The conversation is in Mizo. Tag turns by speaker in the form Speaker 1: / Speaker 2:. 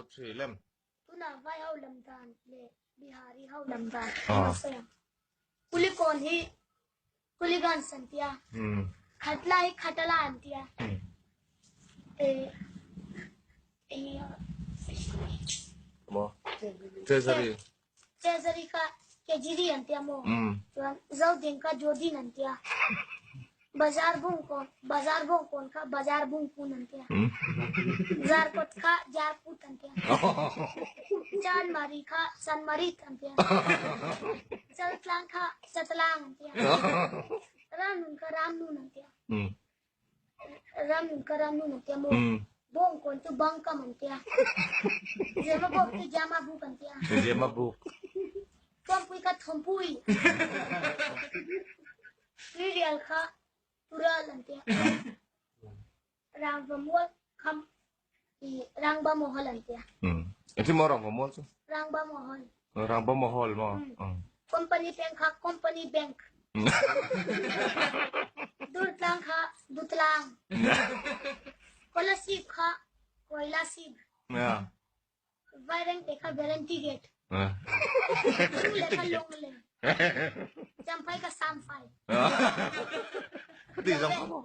Speaker 1: 2 3 lem.
Speaker 2: Tunah vai ho lam dan leh Bihari ho lam dan a sawi ang. Kulikawn hi Kuligans an tia. Khatla hi Khatala an tia.
Speaker 1: Maw? Treasury.
Speaker 2: Treasury kha Kejiri an tia maw? Chuan Zodin kha Jodin an tia. Bazar Bungkawn, Bazar Bawngkawn kha Bazar Bungkun an tia. Zarkawt kha Jarkut an tia. Chanmari kha Chanmarit an tia. Chaltlang kha Chatlang an tia. Ramnun kha Ramnun an tia. Ramnun kha Ramnun an tia maw? Bawngkawn chu Bangkam an tia. Zemabawk chu Jamabuk an tia.
Speaker 1: Zemabuk.
Speaker 2: Thuampui kha Thawmpui. Tuirial kha Tural an tia. Rangvamual kha Rangba Mahal an tia.
Speaker 1: Engtin maw Rangvamual chu?
Speaker 2: Rangba Mahal.
Speaker 1: Rangba Mahal maw?
Speaker 2: Company bank kha Company bank. Durtlang kha Dutlang. Kolasib kha Koilasib. Vairengte kha Varenty gate. Lungle kha Lungle. Champhai kha Samphai.
Speaker 1: Ti zong kha maw?